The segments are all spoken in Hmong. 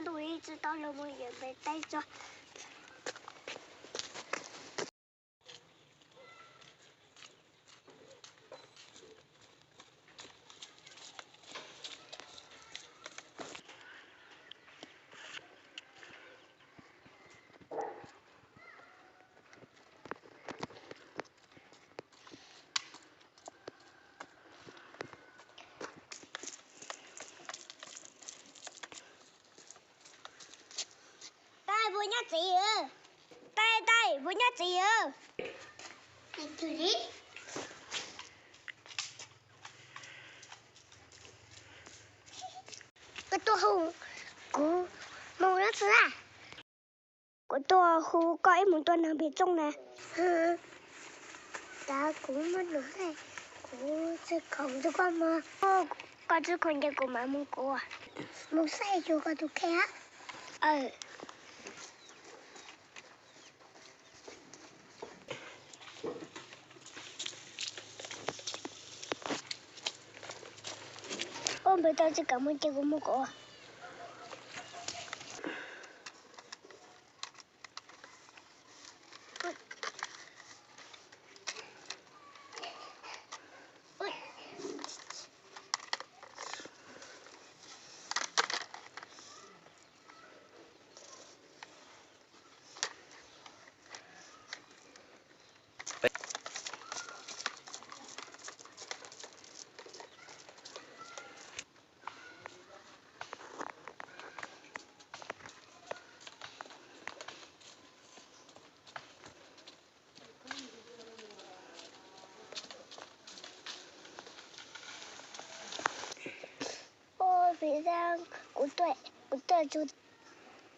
Ntuj, ib tsis tau los mus yuav npe taij tso. Taij, puas nyob txiv? Taij, Taij, puas nyob txiv? Koj tuaj hu kuv mus no txiv a. Kuv tuaj hu koj ib mus tua neeg pem tsooj na. Tab kuv muaj lus hais, kuv tsis khoom rau koj mog. Koj tsis khoom ces kuv mam mus kuv. Mus saib xyuas koj tus kheej. Ua npawg tau tsis kam mus ces kuv mus kuv. Ua vim kuv tuaj, kuv tuaj tsuj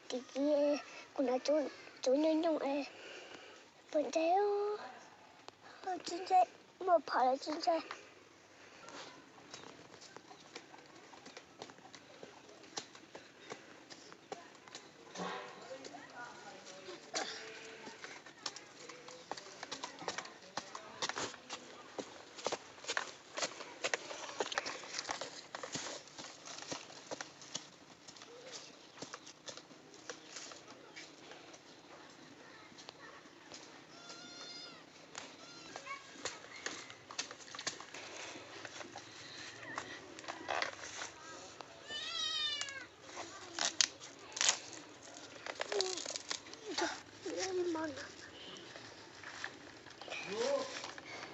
tim kiv, kuv hnov tsuj nyooj nyooj es puas ntse, tsis ntse, muaj phom los tsis ntse.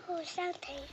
Hu sab thev.